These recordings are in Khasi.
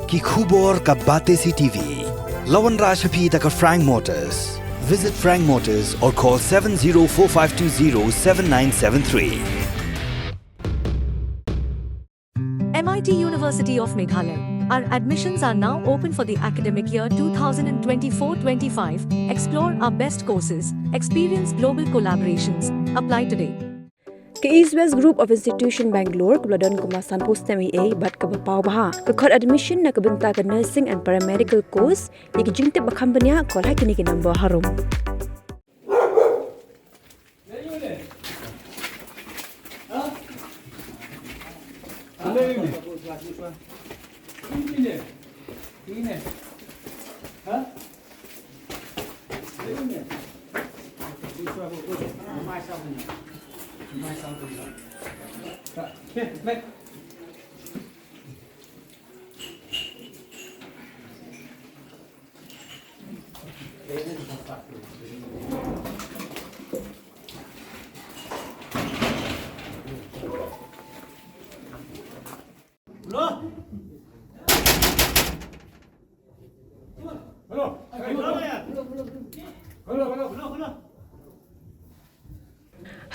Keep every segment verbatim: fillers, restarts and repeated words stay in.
Ki khubor ka Batesi TV. La wanrah sha phi da ka Frank Motors. Visit Frank Motors or call seven zero four five two zero seven nine seven three. M I T University of Meghalaya. Our admissions are now open for the academic year two thousand twenty-four twenty-five. Explore our best courses, experience global collaborations. Apply today. Ka East West Group of Institution Bangalore kaba la don kumba sanphew snem eiei bad kaba paw bha ka khot admission na ka bynta ka nursing and paramedical course. Ïa ki jingtip ba kham bniah, call ha kine ki number harum.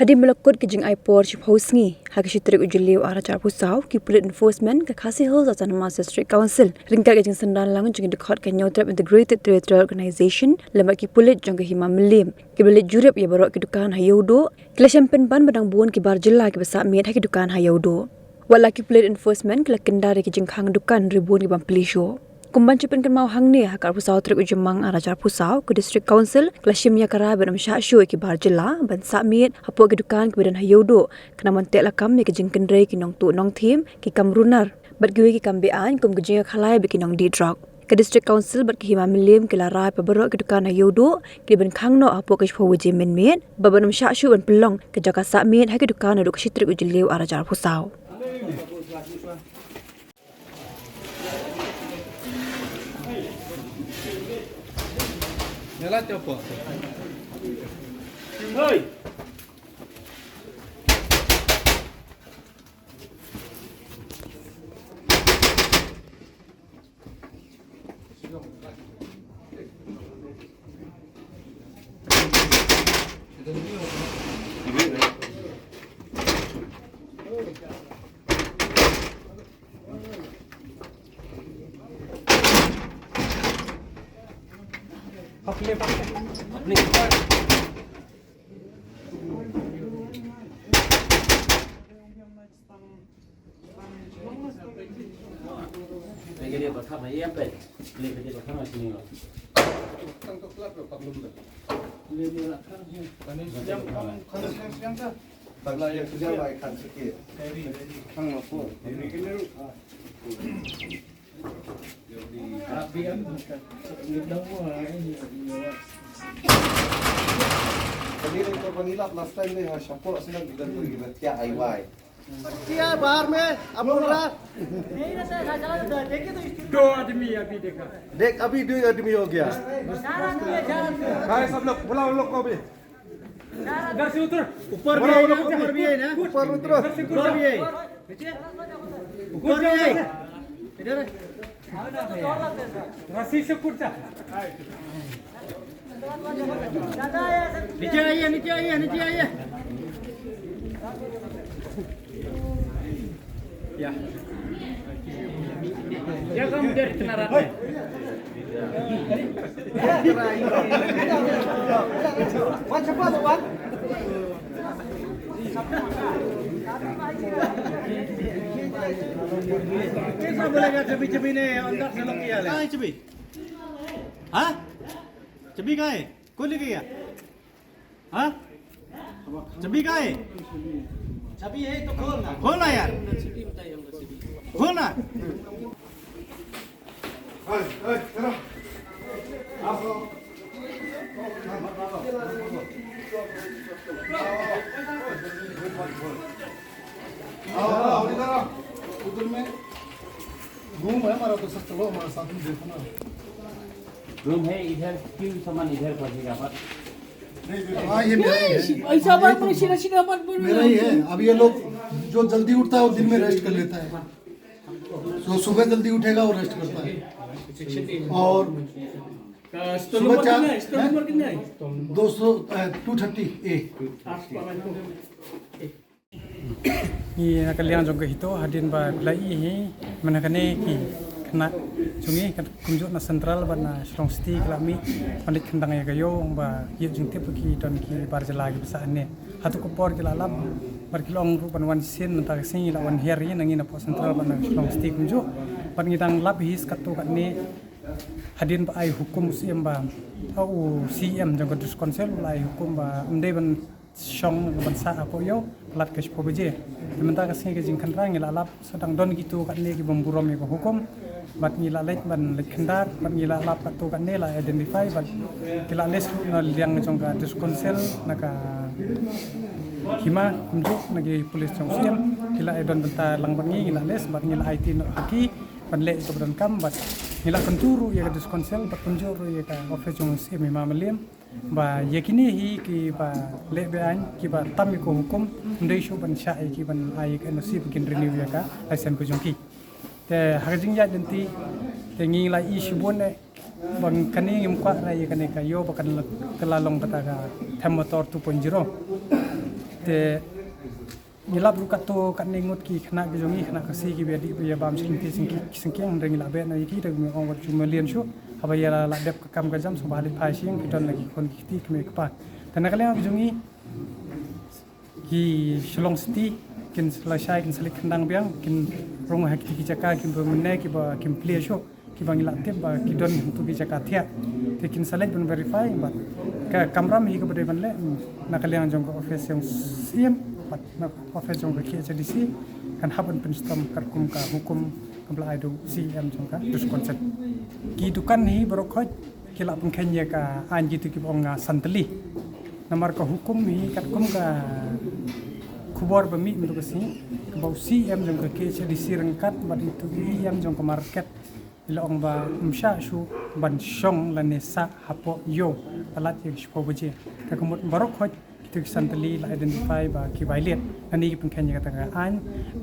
Hadien ba la kut ka jingai por shiphew sngi, ha ka shi tarik u Jylliew arhajar arphew saw, ki pulit enforcement ka Khasi Hills Autonomous District Council ryngkat ka jingsynran lang jong ki dkhot ka Hynñiewtrep Integrated Territorial Organization lem bad ki pulit jong ka Hima Mylliem, kiba la leit jurip ïa baroh ki dukan ha Ïewduh, ki la shem pynban ba dang bun ki bar jylla kiba sah miet ha ki dukan ha Ïewduh. Wat la ki pulit enforcement ki la kyndar ïa ki jingkhang dukan, hynrei bun ki bym plie shuh. Kum ban shu pynkynmaw hangne, ha ka arphew saw tarik u Jymmang arhajar arphew saw, ka District Council ka la shim ïa ka rai ban ym shah shuh ïa ki bar jylla ban sah miet hapoh ki dukan kiba don ha Ïewduh, khnang ban teh lakam ïa ki jingkynrei ki nongtuh nongthiem, ki kam runar bad kiwei ki kam be-aiñ kum ka jingïakhalai bad ki nongdih drok. Ka District Council bad ka Hima Mylliem ki la rai ba baroh ki dukan ha Ïewduh ki dei ban khang noh hapoh ka shiphew baje mynmiet bad ban ym shah shuh ban pynlong ka jaka sah miet ha ki dukan naduh ka shi tarik u Jylliew arhajar arphew saw. Last time they have support sila kita tu kita tiap ai wai. क्या बाहर में आप लोग रहा? दो आदमी अभी देखा। देख, अभी दो आदमी हो गया। भाई, सब लोग बुलाओ उन लोग को भी। इधर से उतर। ऊपर भी बुलाओ है उन ना, लोग को भी। ऊपर भी है ना। ऊपर उतरो। इधर से ऊपर भी है। ऊपर भी है। इधर। रस्सी से कूद जा। नीचे आइए, नीचे आइए, नीचे आइए। या। क्या काम कर इतना रात में? कैसा बोलेगा, चाबी, चाबी नहीं है, अंदर से लॉक किया है। कहाँ है चाबी? हाँ? चाबी कहाँ है? कौन लेके गया? हाँ? चाबी कहाँ है? चाबी है तो खोल ना। खोल ना यार। खोल ना। आओ, आओ, इधर आओ। उधर में रूम है हमारा, तो सर चलो हमारे साथ में, देखो ना। रूम है इधर, क्यों सामान इधर पड़ेगा पर? नहीं, नहीं, हाँ, ये मेरा ही है। ऐसा बात बोलो, सीधा सीधा मत बोलो। मेरा ही है। अब ये लोग जो जल्दी उठता है, वो दिन में रेस्ट कर लेता है। तो सुबह जल्दी उठेगा और रेस्ट करता है। और सुबह चार, दो सौ, टू थर्टी ए। Ngi na ka liang jong ka HITO hadien ba phi la ïohi mynne kane ki khynnah jong ngi kumjuh na Central bad na Shillong City ki la mih ban leit khyndaw ïa ka ïew ba ïoh jingtip ki don ki bar jylla ki ba sah hangne. Hato ka por ki la lap bad ki la ong ruh ban wan sien mynta ka sngi la wan hiar ïa ngi na pdeng Central bad na Shillong City kumjuh. Bad ngi dang lap hi katto katne hadien ba ai hukum u CM ba, u CM jong ka District Council u la ai hukum ba ym dei ban shong ban sah hapoh ïew palat ka shiphew baje. Te mynta ka sngi ka jingkhynra ngi la lap sa dang don kito katne ki bym burom ïa ka hukum. Bad ngi la leit ban leit khyndaw bad ngi la lap katto katne la identify bad ki la list na liang jong ka District Council na ka hima kumjuh na ki police jong CM ki la ai don bynta lang bad ngi, ngi la list bad ngi la aiti noh ha ki ban leh ïa ka ba donkam bad ngi la kyntu ruh ïa ka District Council bad kumjuh ruh ïa ka office jong CM Hima Mylliem ba ïa kine hi ki ba leh be-aiñ ki ba tam ïa ka hukum ym dei shuh ban shah ïa ki ban ai ïa ka NOC ba kin renew ïa ka license ka jong ki. Te ha ka jingïaid lynti te ngi la ïohi shibun eh ba kane ngim kwah ra ïa kane ka ïew ba kan la, ka la long kata ka them motor two point zero. Te ngi lap ruh katto katne ngut ki khynnah ki jong ngi, khynnah Khasi ki ba ïa dih ba ïa bam shi lynti sngewsih sngewsih hynrei ngi la beh noh ïa ki da ngi ong wat shu mlien shuh haba ïa la dep ka kam ka jam sngewbha leit phai sha ïing ki don la ki khun ki kti ki mei ki pa. Te na ka liang ki jong ngi ki Shillong City kin sa leit shai kin sa leit khyndaw biang kin rung ha kiti ki jaka ki ba mynne ki ba kim plie shuh. Ki ba ngi la tip ba ki don hangto ki jaka thiah. Te kin sa leit ban verify bad ka kamram hi ka ba dei ban leh na ka liang jong ka office jong CM bad na office jong ka KHADC kan hap ban pynshitom katkum ka hukum ka ba la ai da u CM jong ka District Council. Ki dukan hi baroh khoit ki la pynkheiñ ïa ka aiñ kito ki ba ong, ah, san tylli. Namar ka hukum hi katkum ka khubor ba mih mynta ka sngi ka ba u CM jong ka KHADC ryngkat bad ito i EM jong ka market i la ong ba ym shah shuh ban shong lane sah hapoh ïew palat ïa ka shiphew baje. Te ka mut baroh khoit kito ki san tylli la identify ba ki violate lane ki pynkheiñ ïa kata ka aiñ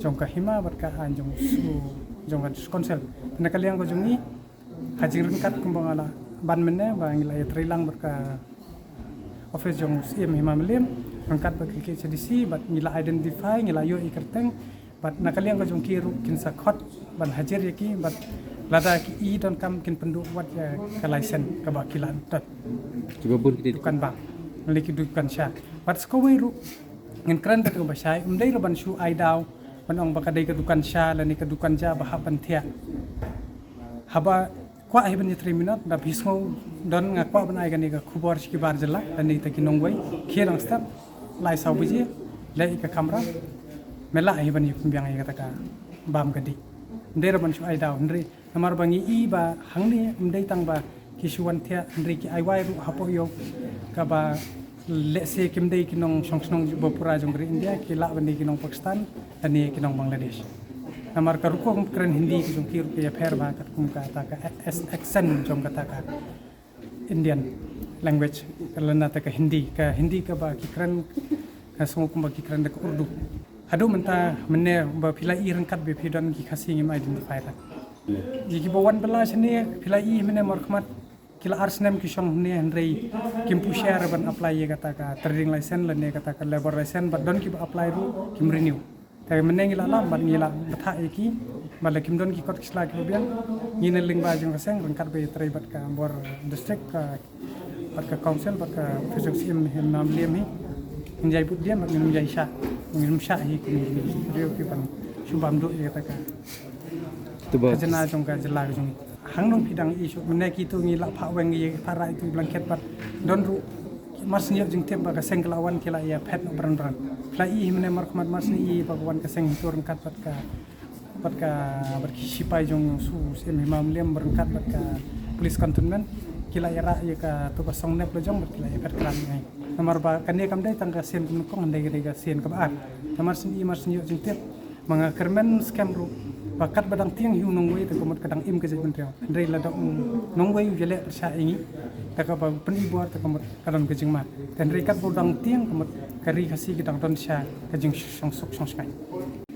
jong ka hima bad ka aiñ jong u, jong ka District Council. Te na ka liang ka jong ngi ha jingryngkat kumba nga la ban mynne ba ngi la ïatrei lang bad ka office jong u CM Hima Mylliem ryngkat bad ka KHADC bad ngi la identify, ngi la ïoh i kyrteng. Bad na ka liang ka jong ki ruh kin sa khot ban hajir ïa ki bad lada ki i donkam kin pynduh wat ïa ka license ka ba ki la don. Kiba bun ki dei dukan bam, lane ki dukan sha. Bad sa kawei ruh ngin kren da kaba shai, ym dei ruh ban shu ai daw ban ong ba ka dei ka dukan sha lane ka dukan ja ba hap ban thiah. Haba kwah hi ban ïatrei minot da phi sngew don nga kwah ban ai kane ka khubor sha ki bar jylla lane ta ki nongwei, khie dang step lai saw baje leh ïa ka kamra. Me lah hi ban ïa pynbiang ïa kata ka bam ka dih. Ym dei ruh ban shu ai daw hynrei namar ba ngi i ba hangne ym dei tang ba ki shu wan thiah hynrei ki ai wai ruh hapoh ïew kaba lehse kim dei ki nongshong shnong ba pura jong ka ri India, ki lah ban dei ki nong Pakistan lane ki nong Bangladesh. Namar ka rukom kren Hindi ki jong ki ruh ka ïapher bha katkum kata ka accent jong kata ka Indian language, ka lane ta ka Hindi, ka Hindi kaba ki kren ka sngew kumba ki kren da ka Urdu. Haduh mynta mynne ba phi la i ryngkat ba phi don ki Khasi ngim identify ra. Ïa ki ba wan bylla shane phi la i mynne markhmat ki la ar snem ki shong hangne hynrei kim pu sha ra ban apply ïa kata ka trading license lane kata ka labour license bad don ki ba apply ruh kim renew. Te mynne ngi la lap bad ngi la bthah ïa ki bad la kim don ki kot ki sla ki ba biang. Ngi na lyngba jong ka seng ryngkat ba ïatrei bad ka bor district ka bad ka council bad ka office jong CM Hima Mylliem hi ngin ïai bud dien bad ngin ïai shah, ngin shah hi kum ki riew ki ban shu bam duh ïa kata ka khajna jong ka jylla ka jong ngi. Hangne phi dang i shuh mynne kito ngi la phah weng ïa phah rai tu blanket bad don ruh mar shu ïoh jingtip ba ka seng ka la wan ki la ïa phet noh bran bran. Phi la i mynne markhmat mar shu i ba ka wan ka seng HITO ryngkat bad ka bad ka bad ki sipai jong u CM Hima Mylliem ryngkat bad ka police cantonment ki la ïa rah ïa kato ka song nep la jong bad ki la ïa phet krat ngai. Namar ba kane kam dei tang ka sien kumno kong, hynrei ka dei ka sien kaba ar. Namar sien i mar sien ïoh jingtip ma nga kyrmen skhem ruh ba katba dang tieng hi u nongwei te ka mut ka dang im ka jaitbynriew. Hynrei lada u nongwei u ïaleh pyrshah ïa ngi te kaba pyni bor te ka mut ka don ka jingma. Te hynrei katba u dang tieng ka mut ka ri Khasi ka dang don sha ka jingshongsuk shongshngaiñ.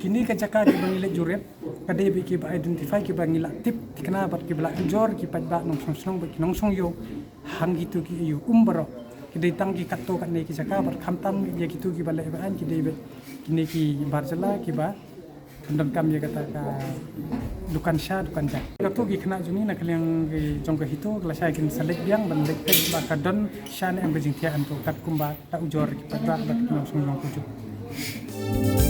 Kine ka jaka kiba ngi leit jurip ka dei bad kiba identify, kiba ngi la tip thikna bad kiba la ujor ki paidbah nongshong shnong bad ki nongshong ïew ha kito ki ïew um baroh. Ki dei tang ki katto katne ki jaka bad khamtam ïa kito kiba leh ba-aiñ ki dei bad kine ki bar jylla kiba pyndonkam ïa kata ka dukan sha dukan jaiñ. Kato ki khynnah jong ngi na ka liang jong ka HITO ka la shai kin sa leit biang ban leit peit ba ka don sha ne em ka jingthiah hangto katkum ba la ujor ki paidbah bad ki nongshong shnong kumjuh.